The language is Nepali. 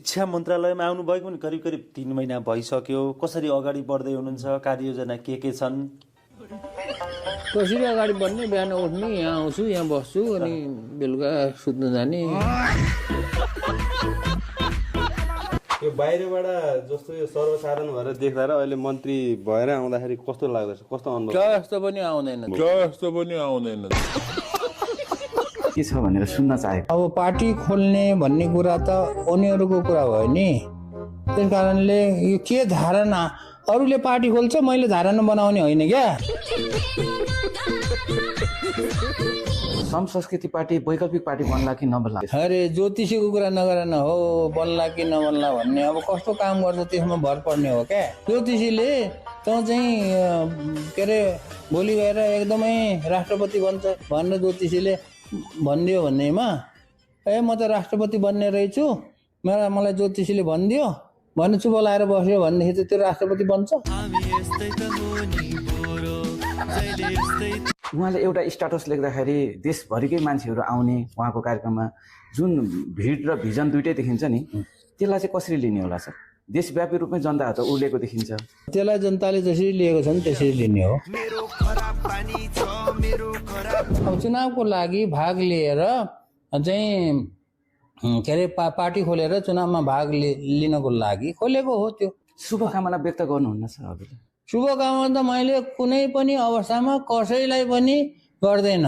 शिक्षा मन्त्रालयमा आउनुभएको पनि करिब करिब 3 महिना भइसक्यो। कसरी अगाडि बढ्दै हुनुहुन्छ? कार्ययोजना के छन्? कसरी अगाडि बढ्ने, बिहान उठ्ने, यहाँ आउँछु, यहाँ बस्छु, अनि बेलुका सुत्न जाने। यो बाहिरबाट जस्तो यो सर्वसाधारण भएर देख्दा र अहिले मन्त्री भएर आउँदाखेरि कस्तो लाग्दछ? कस्तो अनुभव? जस्तो पनि आउँदैन। के छ भनेर सुन्न चाहेको। अब पार्टी खोल्ने भन्ने कुरा त उनीहरूको कुरा भयो नि। त्यस कारणले यो के धारणा, अरूले पार्टी खोल्छ मैले धारणा बनाउने होइन क्या। सम संस्कृति पार्टी वैकल्पिक पार्टी बन्ला कि नबन्ला? अरे ज्योतिषीको कुरा नगर न हो, बन्ला कि नबन्ला भन्ने। अब कस्तो काम गर्छ त्यसमा भर पर्ने हो क्या। ज्योतिषीले तँ चाहिँ के अरे भोलि गएर एकदमै राष्ट्रपति बन्छ भनेर ज्योतिषीले भनिदियो भन्नेमा म त राष्ट्रपति बन्ने रहेछु, मलाई ज्योतिषीले भनिदियो भने चुप लाएर बस्यो भनेदेखि त त्यो राष्ट्रपति बन्छ। उहाँले एउटा स्ट्याटस लेख्दाखेरि देशभरिकै मान्छेहरू आउने उहाँको कार्यक्रममा जुन भिड र भिजन दुइटै देखिन्छ नि, त्यसलाई चाहिँ कसरी लिने होला सर? देशव्यापी रूपमै जनताहरू त उर्लेको देखिन्छ। त्यसलाई जनताले जसरी लिएको छ नि त्यसरी लिने हो। अब चुनावको लागि भाग लिएर चाहिँ के अरे पार्टी खोलेर चुनावमा भाग लिनको लागि खोलेको हो। त्यो शुभकामना व्यक्त गर्नुहुन्न सर हजुरले? शुभकामना त मैले कुनै पनि अवस्थामा कसैलाई पनि गर्दैन।